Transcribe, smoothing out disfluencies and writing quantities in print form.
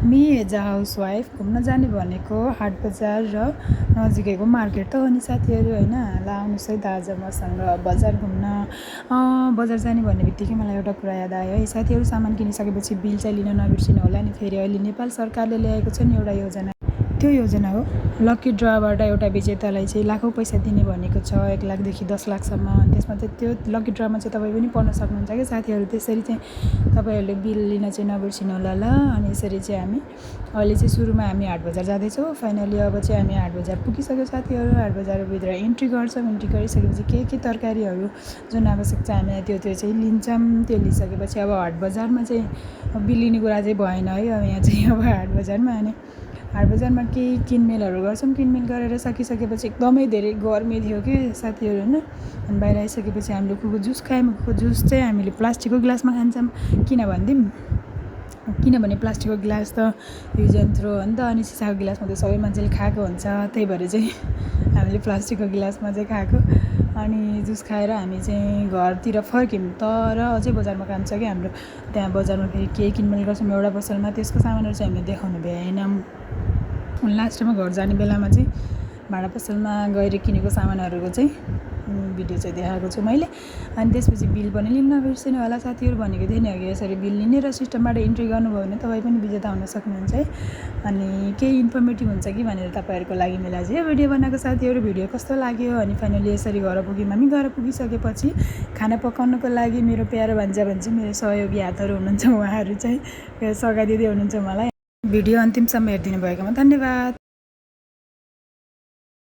Me as a housewife घुम्न जाने भनेको हाट बजार र नजिकैको मार्केट त हो नि साथीहरू होइन। ल आउनुहोस् है त आज मसँग बजार घुम्न। बजार जाने भन्ने बित्तिकै मलाई एउटा कुरा याद आयो है साथीहरू। सामान किनिसकेपछि बिल चाहिँ लिन नबिर्सिनु होला नि। फेरि अहिले नेपाल सरकारले ल्याएको छ नि एउटा योजना, त्यो योजना हो लकी ड्रबाट एउटा विजेतालाई चाहिँ लाखौँ पैसा दिने भनेको छ, 1 लाखदेखि 10 लाखसम्म। अनि त्यसमा चाहिँ त्यो लकी ड्रमा चाहिँ तपाईँ पनि पढ्न सक्नुहुन्छ क्या साथीहरू। त्यसरी चाहिँ तपाईँहरूले बिल लिन चाहिँ नबिर्सिनु होला ल। अनि यसरी चाहिँ हामी अहिले चाहिँ सुरुमा हामी हाट बजार जाँदैछौँ। फाइनली अब चाहिँ हामी हाट बजार पुगिसक्यो साथीहरू। हाट बजारभित्र इन्ट्री गर्छौँ। इन्ट्री गरिसकेपछि के तरकारीहरू जुन आवश्यक छ हामीलाई त्यो चाहिँ लिन्छौँ। त्यो लिइसकेपछि अब हाट बजारमा चाहिँ बिल लिने कुरा चाहिँ भएन है अब यहाँ चाहिँ। अब हाट बजारमा अनि हाट बजारमा केही किनमेलहरू गर्छौँ। किनमेल गरेर सकिसकेपछि एकदमै धेरै गर्मी थियो कि साथीहरू होइन। अनि बाहिर आइसकेपछि हामीले कुको जुस खायौँ। कुको जुस चाहिँ हामीले प्लास्टिकको ग्लासमा खान्छौँ किनभने प्लास्टिकको ग्लास त युज एन्ड थ्रो हो नि त। अनि सिसाको ग्लासमा त सबै मान्छेले खाएको हुन्छ, त्यही भएर चाहिँ हामीले प्लास्टिकको ग्लासमा चाहिँ खाएको। अनि जुस खाएर हामी चाहिँ घरतिर फर्क्यौँ। तर अझै बजारमा काम छ कि हाम्रो। त्यहाँ बजारमा फेरि केही किनमेल गर्छौँ एउटा पसलमा, त्यसको सामानहरू चाहिँ हामीले देखाउनु भ्याएनौँ। लास्टमा घर जाने बेलामा चाहिँ भाडा पसलमा गएर किनेको सामानहरूको चाहिँ भिडियो चाहिँ देखाएको छु मैले। अनि त्यसपछि बिल पनि लिन नबिर्सिनु होला साथीहरू। भनेको थिएँ नि अघि यसरी बिल लिने र सिस्टमबाट इन्ट्री गर्नुभयो भने तपाईँ पनि विजेता हुन सक्नुहुन्छ है। अनि केही इन्फर्मेटिभ हुन्छ कि भनेर तपाईँहरूको लागि मैले आज यो भिडियो बनाएको साथीहरू। भिडियो कस्तो लाग्यो अनि फाइनली यसरी घर पुग्यौँ। हामी घर पुगिसकेपछि खाना पकाउनको लागि मेरो प्यारो भान्जा मेरो सहयोगी हातहरू हुनुहुन्छ, उहाँहरू चाहिँ सघाइदिँदै हुनुहुन्छ मलाई। भिडियो अन्तिमसम्म हेरिदिनु भएकोमा धन्यवाद।